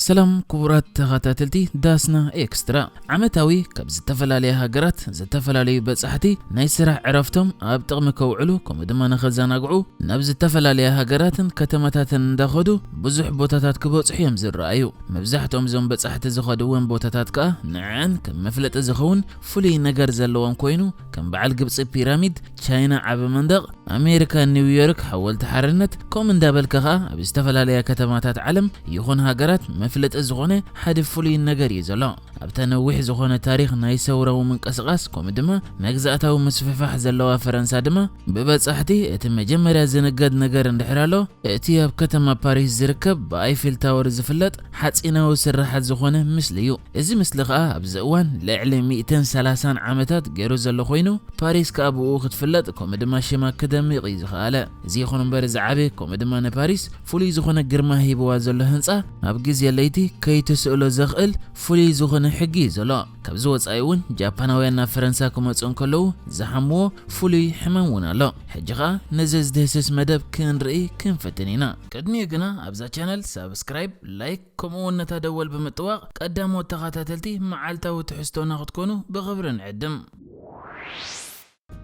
ሰላም ክቡራት ተኸታተልቲ ዳስና ኤክስትራ። ዓመታዊ ካብ ዝተፈላለያ ሃገራት ዝተፈላለዩ በጻሕቲ ናይ ስራሕ ዕረፍቶም ኣብ ጥቕሚ ከውዕሉ፣ ከምኡ ድማ ንኸዘናግዑ ናብ ዝተፈላለያ ሃገራትን ከተማታትን እንዳኸዱ ብዙሕ ቦታታት ክበጽሑ እዮም ዝረኣዩ። መብዛሕትኦም እዞም በጻሕቲ ዝኸድዎም ቦታታት ከኣ ንዐን ከም መፍለጢ ዝኸውን ፍሉይ ነገር ዘለዎም ኮይኑ፣ ከም በዓል ግብጺ ፒራሚድ፣ ቻይና ዓቢ መንደቕ፣ ኣሜሪካ ኒውዮርክ ሓወልቲ ሓርነት፣ ከምኡ እንዳበልካ ኸኣ ኣብ ዝተፈላለያ ከተማታት ዓለም ይኹን ሃገራት መፍለጢ ዝኾነ ሓደ ፍሉይ ነገር እዩ ዘሎ። ኣብታ ነዊሕ ዝኾነ ታሪኽ ናይ ሰውራዊ ምንቅስቓስ ከምኡ ድማ መግዛእታዊ ምስፍሕፋሕ ዘለዋ ፈረንሳ ድማ ብበጻሕቲ እቲ መጀመርያ ዝንገድ ነገር እንድሕር ኣሎ፣ እቲ ኣብ ከተማ ፓሪስ ዝርከብ ብኣይፌል ታወር ዝፍለጥ ሓጺናዊ ስርሓት ዝኾነ ምስሊ እዩ። እዚ ምስሊ ኸኣ ኣብዚ እዋን ልዕሊ ሚእትን ሰላሳን ዓመታት ገይሩ ዘሎ ኮይኑ፣ ፓሪስ ከኣ ብኡ ክትፍለጥ ከምኡ ድማ ሽማ ክደምቕ እዩ ዝኸኣለ። እዚ ይኹን እምበር እዚ ዓቢ ከምኡ ድማ ንፓሪስ ፍሉይ ዝኾነ ግርማ ሂብዋ ዘሎ ህንጻ ኣብ ግዜ ለይቲ ከይትስእሎ ዘኽእል ፍሉይ ዝኾነ ሕጊ እዩ ዘሎ። ካብዚ ወጻኢ እውን ጃፓናውያን ናብ ፈረንሳ ክመጹ እንከለዉ ዝሓምዎ ፍሉይ ሕማም እውን ኣሎ። ሕጂ ኸኣ ነዚ ዝድህስስ መደብ ክንርኢ ክንፍትን ኢና። ቅድሚኡ ግና ኣብዛ ቻነል ሳብስክራይብ፣ ላይክ ከምኡ እውን ነታ ደወል ብምጥዋቕ ቀዳሞት ተኸታተልቲ መዓልታዊ ትሕዝቶና ክትኮኑ ብኽብሪ ንዕድም።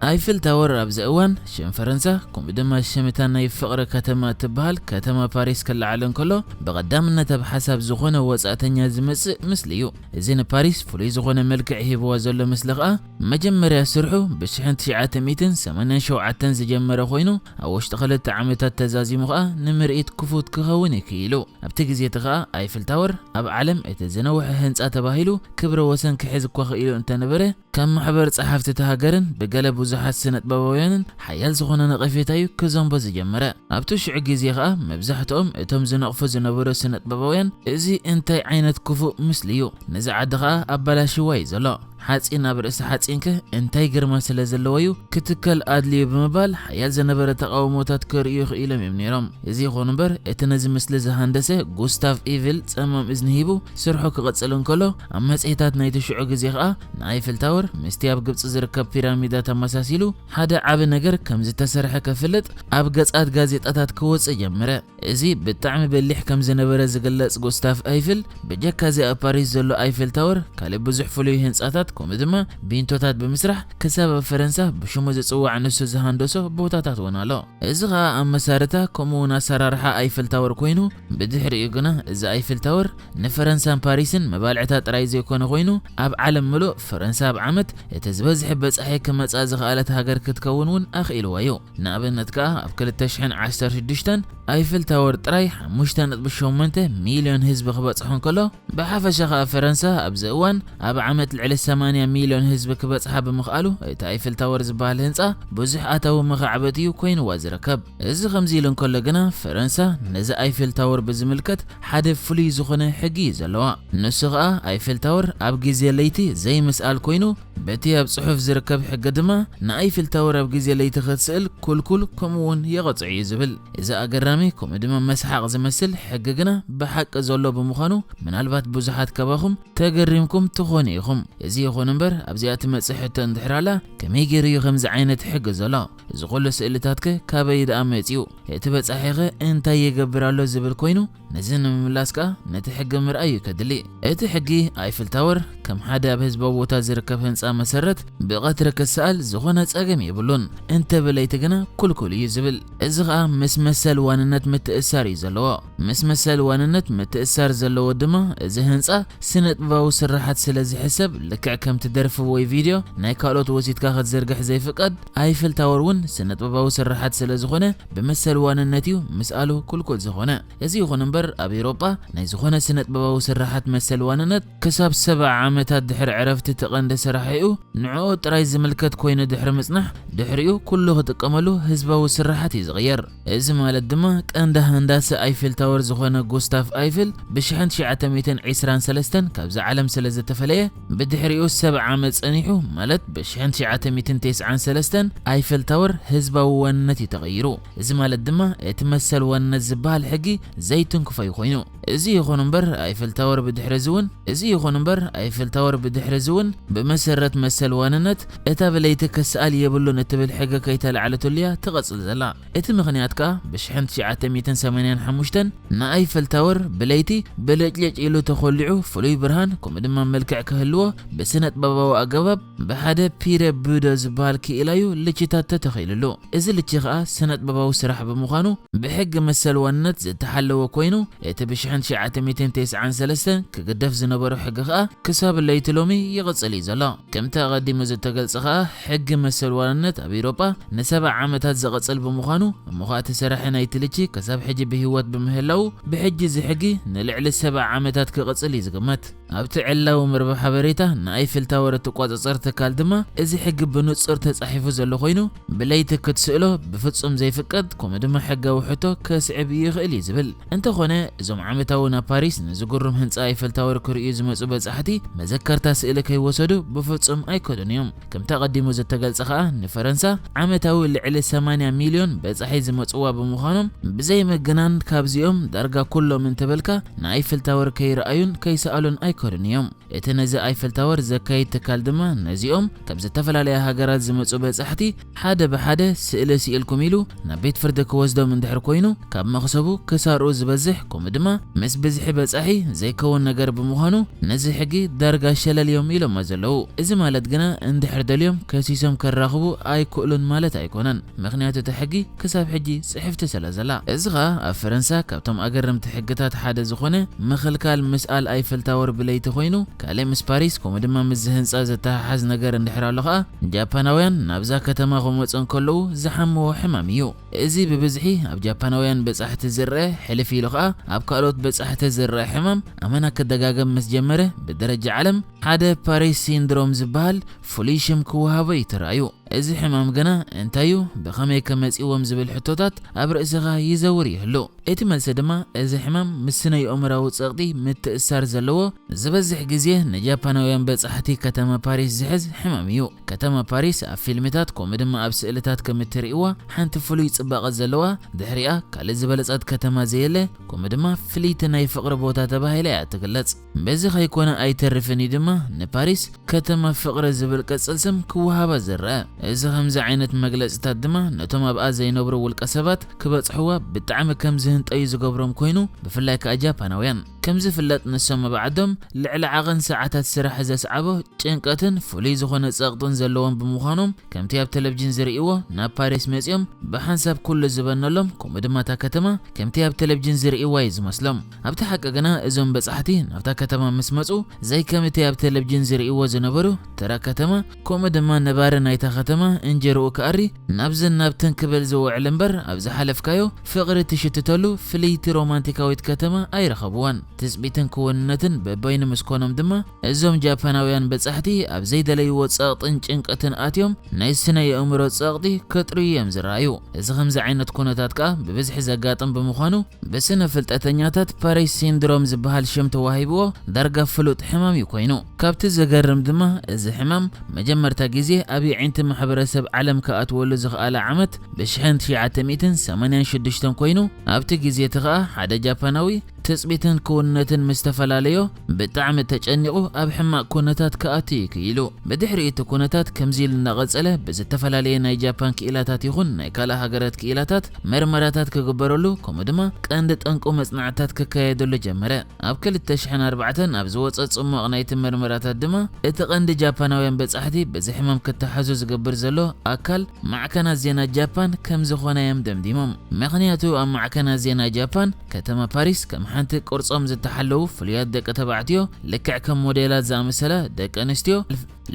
ኣይፍል ታወር ኣብዚ እዋን ሽም ፈረንሳ ከምኡ ድማ ሽምታ ናይ ፍቕሪ ከተማ እትበሃል ከተማ ፓሪስ ክለዓል እንከሎ ብቐዳምነት ኣብ ሓሳብ ዝኾነ ወጻእተኛ ዝመጽእ ምስሊ እዩ። እዚ ንፓሪስ ፍሉይ ዝኾነ መልክዕ ሂብዋ ዘሎ ምስሊ ኸኣ መጀመርያ ስርሑ ብሽሕን ትሽዓተ ሚእትን ሰማንያን ሸውዓተን ዝጀመረ ኮይኑ ኣብ ውሽጢ ክልተ ዓመታት ተዛዚሙ ኸኣ ንምርኢት ክፉት ክኸውን እዩ ክኢሉ። ኣብቲ ግዜ እቲ ኸኣ ኣይፍል ታወር ኣብ ዓለም እቲ ዝነውሐ ህንጻ ተባሂሉ ክብረ ወሰን ክሕዝ እኳ ክኢሉ እንተነበረ፣ ካብ ማሕበር ጸሓፍቲ እታ ሃገርን ብገለ ብዙሓት ስነጥበባውያንን ሓያል ዝኾነ ነቐፌታ እዩ ክዘንቦ ዝጀመረ። ኣብቲ ሽዑ ግዜ ኸኣ መብዛሕትኦም እቶም ዝነቕፉ ዝነበሩ ስነጥበባውያን እዚ እንታይ ዓይነት ክፉእ ምስሊ እዩ? ነዚ ዓዲ ኸኣ ኣባላሽዋ እዩ ዘሎ። ሓጺን ኣብ ርእሲ ሓጺንከ እንታይ ግርማ ስለ ዘለዎ እዩ ክትከል ኣድልዩ ብምባል ሓያል ዝነበረ ተቓውሞታት ከርእዩ ክኢሎም እዮም ነይሮም። እዚ ይኹን እምበር እቲ ነዚ ምስሊ ዝሃንደሰ ጉስታቭ ኢቭል ጸማም እዝኒ ሂቡ ስርሑ ክቕጽል እንከሎ ኣብ መጽሔታት ናይቲ ሽዑ ግዜ ኸኣ ንኣይፍል ታወር ምስቲ ኣብ ግብጺ ዝርከብ ፒራሚዳት ኣመሳሲሉ ሓደ ዓቢ ነገር ከም ዝተሰርሐ ከፍልጥ ኣብ ገጻት ጋዜጣታት ክወጽእ ጀመረ። እዚ ብጣዕሚ በሊሕ ከም ዝነበረ ዝግለጽ ጉስታፍ ኣይፍል ብጀካ እዚ ኣብ ፓሪስ ዘሎ ኣይፍል ታወር ካልእ ብዙሕ ፍሉይ ህንጻታት ከምኡ ድማ ቢንቶታት ብምስራሕ ክሳብ ኣብ ፈረንሳ ብሽሙ ዝጽዋዕ ንሱ ዝሃንደሶ ቦታታት እውን ኣሎ። እዚ ኸኣ ኣብ መሳርታ ከምኡ እውን ኣሰራርሓ ኣይፍል ታወር ኮይኑ ብድሕሪኡ ግና እዚ ኣይፍል ታወር ንፈረንሳን ፓሪስን መባልዕታ ጥራይ ዘይኮነ ኮይኑ ኣብ ዓለም ምሉእ ፈረንሳ ኣብ ዓመት እቲ ዝበዝሐ በጻሒ ክመጻ ዝኸኣለት ሃገር ክትከውን እውን ኣኽኢልዋ እዩ። ንኣብነት ከኣ ኣብ ክልተ ሽሕን ዓሰርተ ሽዱሽተን ኣይፍል ታወር ጥራይ ሓሙሽተ ነጥቢ ሸሞንተ ሚልዮን ህዝቢ ክበጽሖ እንከሎ ብሓፈሻ ከኣ ፈረንሳ ኣብዚ እዋን ኣብ ዓመት ልዕሊ ሰማንያ ሚልዮን ህዝቢ ክበጽሓ ብምኽኣሉ እቲ ኣይፍል ታወር ዝበሃል ህንጻ ብዙሕ ኣታዊ መኻዕበት እዩ ኮይንዋ ዝርከብ። እዚ ከምዚ ኢሉ እንከሎ ግና ፈረንሳ ነዚ ኣይፍል ታወር ብዝምልከት ሓደ ፍሉይ ዝኾነ ሕጊ እዩ ዘለዋ። ንሱ ኸኣ ኣይፍል ታወር ኣብ ግዜ ለይቲ ዘይምስኣል ኮይኑ በቲ ኣብ ጽሑፍ ዝርከብ ሕጊ ድማ ንኣይፍል ታወር ኣብ ግዜ ለይቲ ክትስእል ኩልኩል ከምኡ እውን የቐጽዕ እዩ ዝብል። እዚ ኣገራሚ ከምኡ ድማ መስሓቕ ዝመስል ሕጊ ግና ብሓቂ ዘሎ ብምዃኑ ምናልባት ብዙሓት ካባኹም ተገሪምኩም ትኾኑ ኢኹም። እዚ ይኹን እምበር ኣብዚኣ ትመጽእ ሕቶ እንድሕር ኣላ ከመይ ገይሩ እዩ ከምዚ ዓይነት ሕጊ ዘሎ? እዚ ኩሉ ስእልታትከ ካበይ ደኣ መጺኡ? እቲ በጻሒኸ እንታይ ይገብር ኣሎ ዝብል ኮይኑ ነዚ ንምምላስ ከኣ ነቲ ሕጊ ምርኣይ እዩ ከድሊ። እቲ ሕጊ ኣይፍል ታወር ከም ሓደ ኣብ ህዝባዊ ቦታ ዝርከብ ህንጻ መሰረት ብቐትሪ ክሰኣል ዝኾነ ጸገም የብሉን፣ እንተ ብለይቲ ግና ኩልኩል እዩ ዝብል። እዚ ኸኣ ምስ መሰል ዋንነት ምትእሳር እዩ ዘለዎ። ምስ መሰል ዋንነት ምትእሳር ዘለዎ ድማ እዚ ህንጻ ስነጥበባዊ ስርሓት ስለ ዝሕሰብ ልክዕ ከምቲ ደርፊ ወይ ቪድዮ ናይ ካልኦት ወሲድካ ክትዝርግሕ ዘይፍቀድ ኣይፍል ታወር እውን ስነጥበባዊ ስርሓት ስለ ዝኾነ ብመሰል ዋንነት እዩ ምስኣሉ ኩልኩል ዝኾነ። እዚ ይኹን እምበር ኣብ ኤውሮጳ ናይ ዝኾነ ስነጥበባዊ ስርሓት መሰል ዋንነት ክሳብ ሰብዓ ዓመታት ድሕሪ ዕረፍቲ እቲ ቀንዲ ስራሒኡ ንዕኡ ጥራይ ዝምልከት ኮይኑ ድሕሪ ምጽናሕ ድሕሪኡ ኩሉ ክጥቀመሉ ህዝባዊ ስርሓት እዩ ዝቕየር። እዚ ማለት ድማ ቀንዲ ሃንዳሲ ኣይፍል ታወር ዝኾነ ጉስታፍ ኣይፍል ብሽሕን ትሽዓተ ሚእትን ዕስራን ሰለስተን ካብዛ ዓለም ስለ ዝተፈለየ ብድሕሪኡ ሰብዓ ዓመት ጸኒሑ ማለት ብሽሕን ትሽዓተ ሚእትን ተስዓን ሰለስተን ኣይፍል ታወር ህዝባዊ ዋንነት እዩ ተቐይሩ። እዚ ማለት ድማ እቲ መሰል ዋንነት ዝበሃል ሕጊ ዘይትንክፎ እዩ ኮይኑ። እዚ ይኹን እምበር ኣይፍል ታወር ብድሕሪ እዚ እውን እዚ ይኹን እምበር ኣይፍል ታወር ብድሕሪ እዚ እውን ብመሰረ መሰረት መሰል ዋንነት እታ ብለይቲ ክስኣል የብሉን እትብል ሕጊ ከይተላዕለትሉ እያ ትቐጽል ዘላ። እቲ ምኽንያት ከኣ ብሽሕን ትሽዓተ ሚእትን ሰማንያን ሓሙሽተን ንኣይፈል ታወር ብለይቲ ብልጭልጭ ኢሉ ተኾሊዑ ፍሉይ ብርሃን ከምኡ ድማ መልክዕ ክህልዎ ብስነጥበባዊ ኣገባብ ብሓደ ፒረ ብዶ ዝበሃል ክኢላዩ ልችታት ተተኺሉሉ። እዚ ልቺ ከኣ ስነጥበባዊ ስራሕ ብምዃኑ ብሕጊ መሰል ዋንነት ዝተሓለወ ኮይኑ እቲ ብሽሕን ትሽዓተ ሚእትን ተስዓን ሰለስተን ክግደፍ ዝነበሮ ሕጊ ከኣ ክሳብ ለይቲ ሎሚ ይቕጽል እዩ ዘሎ። ከምቲ ኣቐዲሙ ዝተገልጸ ከኣ ሕጊ መሰል ዋንነት ኣብ ኤውሮጳ ንሰብዓ ዓመታት ዝቕጽል ብምዃኑ እሞ ከኣ እቲ ሰራሒ ናይቲ ልቺ ክሳብ ሕጂ ብህይወት ብምህላዉ ብሕጂ እዚ ሕጊ ንልዕሊ ሰብዓ ዓመታት ክቕጽል እዩ ዝግመት። ኣብቲ ዕላዊ መርበብ ሓበሬታ ንኣይፍል ታወር እትቆጻጸር ትካል ድማ እዚ ሕጊ ብንጹር ተጻሒፉ ዘሎ ኮይኑ ብለይቲ ክትስእሎ ብፍጹም ዘይፍቀድ ከምኡ ድማ ሕጋዊ ሕቶ ከስዕብ ይኽእል እዩ ዝብል። እንተኾነ እዞም ዓመታዊ ናብ ፓሪስ ንዝግሩም ህንጻ ኣይፈል ታወር ክርእዩ ዝመጹ በጻሕቲ መዘከርታ ስእሊ ከይወሰዱ ብፍጹም ኣይከዱን እዮም። ከምቲ ኣቐዲሙ ዝተገልጸ ከኣ ንፈረንሳ ዓመታዊ ልዕሊ ሰማንያ ሚልዮን በጻሒ ዝመጽዋ ብምዃኖም ብዘይ ምግናን ካብዚኦም ዳርጋ ኩሎም እንተበልካ ንኣይፍል ታወር ከይረኣዩን ከይሰኣሉን ኣይከዱን እዮም። እቲ ነዚ ኣይፈል ታወር ዘካይድ ትካል ድማ ነዚኦም ካብ ዝተፈላለያ ሃገራት ዝመጹ በጻሕቲ ሓደ ብሓደ ስእሊ ስኢልኩም ኢሉ ናብ ቤት ፍርዲ ክወስዶም እንድሕር ኮይኑ ካብ መኽሰቡ ክሳርኡ ዝበዝሕ ከምኡ ድማ ምስ ብዝሒ በጻሒ ዘይከውን ነገር ብምዃኑ ነዚ ሕጊ ዳርጋ ሸለል እዮም ኢሎሞ ዘለዉ። እዚ ማለት ግና እንድሕር ደልዮም ከሲሶም ከራኽቡ ኣይክእሉን ማለት ኣይኮነን። ምኽንያቱ እቲ ሕጊ ክሳብ ሕጂ ጽሕፍቲ ስለ ዘላ። እዚ ኸኣ ኣብ ፈረንሳ ካብቶም ኣገረምቲ ሕግታት ሓደ ዝኾነ ምኽልካል ምስኣል ኣይፈል ታወር ብለይቲ ኮይኑ ካልእ ምስ ፓሪስ ከምኡ ድማ ምስ ዝህንጻ ዝተሓሓዝ ነገር እንድሕር ኣሎ ኸኣ ጃፓናውያን ናብዛ ከተማ ክመጹ እንከለዉ ዝሓምዎ ሕማም እዩ። እዚ ብብዝሒ ኣብ ጃፓናውያን በጻሕቲ ዝረአ ሕልፍ ኢሉ ኸኣ ኣብ ካልኦት በጻሕቲ ዝረአ ሕማም ኣመና ክደጋገም ምስ ጀመረ ብደረጃ ዓለም ሓደ ፓሪስ ሲንድሮም ዝበሃል ፍሉይ ሽም ክወሃቦ እዩ ተራእዩ። እዚ ሕማም ግና እንታይ እዩ፣ ብኸመይ ከ መጺዎም ዝብል ሕቶታት ኣብ ርእስኻ ይዘውር ይህሉ። እቲ መልሲ ድማ እዚ ሕማም ምስ ስነ የእምራዊ ጸቕጢ ምትእሳር ዘለዎ ዝበዝሕ ግዜ ንጃፓናውያን በጻሕቲ ከተማ ፓሪስ ዝሕዝ ሕማም እዩ። ከተማ ፓሪስ ኣብ ፊልምታት ከምኡ ድማ ኣብ ስእልታት ከም እትርእይዋ ሓንቲ ፍሉይ ጽባቐ ዘለዋ ድሕሪኣ ካልእ ዝበለጸት ከተማ ዘየለ ከምኡ ድማ ፍልይቲ ናይ ፍቕሪ ቦታ ተባሂላ እያ ትግለጽ። በዚ ከይኮነ ኣይተርፍን እዩ ድማ ንፓሪስ ከተማ ፍቕሪ ዝብል ቅጽል ስም ክወሃባ ዝረአ። እዚ ከምዚ ዓይነት መግለጽታት ድማ ነቶም ኣብኣ ዘይነብሩ ውልቀ ሰባት ክበጽሕዋ ብጣዕሚ ከም ዝህንጠዩ ዝገብሮም ኮይኑ ብፍላይ ከኣ ጃፓናውያን። ከም ዝፍለጥ ንሶም ኣብ ዓዶም ልዕሊ ዓቐን ሰዓታት ስራሕ ዘስዓቦ ጭንቀትን ፍሉይ ዝኾነ ጸቕጥን ዘለዎም ብምዃኖም ከምቲ ኣብ ቴሌቪዥን ዝርእይዎ ናብ ፓሪስ መጺኦም ብሓንሳብ ኩሉ ዝበነሎም ከምኡ ድማ እታ ከተማ ከምቲ ኣብ ቴሌቪዥን ዝርእይዋ እዩ ዝመስሎም። ኣብቲ ሓቂ ግና እዞም በጻሕቲ ናብታ ከተማ ምስ መጹ ዘይከምቲ ኣብ ቴሌቪዥን ዝርእይዎ ዝነበሩ ተራ ከተማ ከምኡ ድማ ነባሪ ናይታ ከተማ እንጀርኡ ክኣሪ ናብዝን ናብትን ክብል ዝውዕል እምበር ኣብ ዝሓለፍካዮ ፍቕሪ ትሽትተሉ ፍልይቲ ሮማንቲካዊት ከተማ ኣይረኸብዋን። ትጽቢትን ክውንነትን በበይኑ ምስ ኮኖም ድማ እዞም ጃፓናውያን በጻሕቲ ኣብ ዘይደለይዎ ጸቕጥን ጭንቀትን ኣትዮም ናይ ስነ የእምሮ ጸቕጢ ከጥርዩ እዮም ዝረኣዩ። እዚ ከምዚ ዓይነት ኩነታት ከኣ ብብዝሒ ዘጋጥም ብምዃኑ ብስነ ፍልጠተኛታት ፓሪስ ሲንድሮም ዝበሃል ሽም ተዋሂብዎ ዳርጋ ፍሉጥ ሕማም እዩ ኮይኑ። ካብቲ ዘገርም ድማ እዚ ሕማም መጀመርታ ግዜ ኣብ የዒንቲ ማሕበረሰብ ዓለም ክኣትወሉ ዝኸኣለ ዓመት ብሽሕን ትሽዓተ ሚእትን ሰማንያን ሽዱሽተን ኮይኑ ኣብቲ ግዜ እቲ ከኣ ሓደ ጃፓናዊ ትጽቢትን ክውንነትን ምስ ተፈላለዮ ብጣዕሚ ተጨኒቑ ኣብ ሕማቕ ኩነታት ክኣቱ እዩ ክኢሉ። ብድሕሪ እቲ ኩነታት ከምዚ ኢሉ እናቐጸለ ብዝተፈላለየ ናይ ጃፓን ክኢላታት ይኹን ናይ ካልእ ሃገራት ክኢላታት መርመራታት ክግበረሉ ከምኡ ድማ ቀንዲ ጠንቁ መጽናዕትታት ክካየደሉ ጀመረ። ኣብ ክልተ ሽሕን ኣርባዕተን ኣብ ዝወጸ ጽሟቕ ናይቲ መርመራታት ድማ እቲ ቀንዲ ጃፓናውያን በጻሕቲ በዚ ሕማም ክተሓዙ ዝገብር ዘሎ ኣካል ማዕከናት ዜና ጃፓን ከም ዝኾነ እዮም ደምዲሞም። ምኽንያቱ ኣብ ማዕከናት ዜና ጃፓን ከተማ ፓሪስ ከም ሓንቲ ቅርጾም ዝተሓለዉ ፍሉያት ደቂ ተባዕትዮ ልክዕ ከም ሞዴላት ዝኣመሰላ ደቂ ኣንስትዮ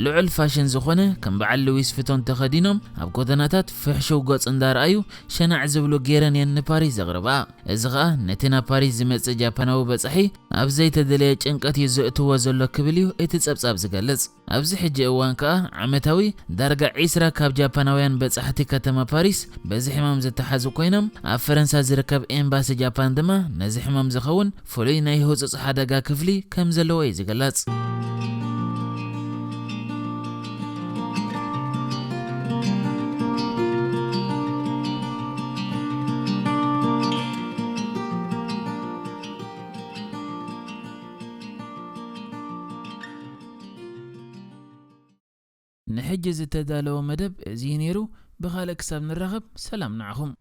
ልዑል ፋሽን ዝኾነ ከም በዓል ሉዊስ ፊቶን ተኸዲኖም ኣብ ጎደናታት ፍሕሽው ገጽ እንዳረኣዩ ሸናዕ ዝብሉ ገይረን እየን ንፓሪስ ዘቕርባ። እዚ ኸኣ ነቲ ናብ ፓሪስ ዝመጽእ ጃፓናዊ በጻሒ ኣብ ዘይተደለየ ጭንቀት እዩ ዘእትዎ ዘሎ ክብል እዩ እቲ ጸብጻብ ዝገልጽ። ኣብዚ ሕጂ እዋን ከኣ ዓመታዊ ዳርጋ ዒስራ ካብ ጃፓናውያን በጻሕቲ ከተማ ፓሪስ በዚ ሕማም ዝተሓዙ ኮይኖም ኣብ ፈረንሳ ዝርከብ ኤምባሲ ጃፓን ድማ ነዚ ሕማም ዝኸውን ፍሉይ ናይ ህጹጽ ሓደጋ ክፍሊ ከም ዘለዎ እዩ ዝግለጽ። ንሕጂ ዝተዳለወ መደብ እዚ ነይሩ። ብኻልእ ክሳብ ንራኸብ ሰላም ንዓኹም።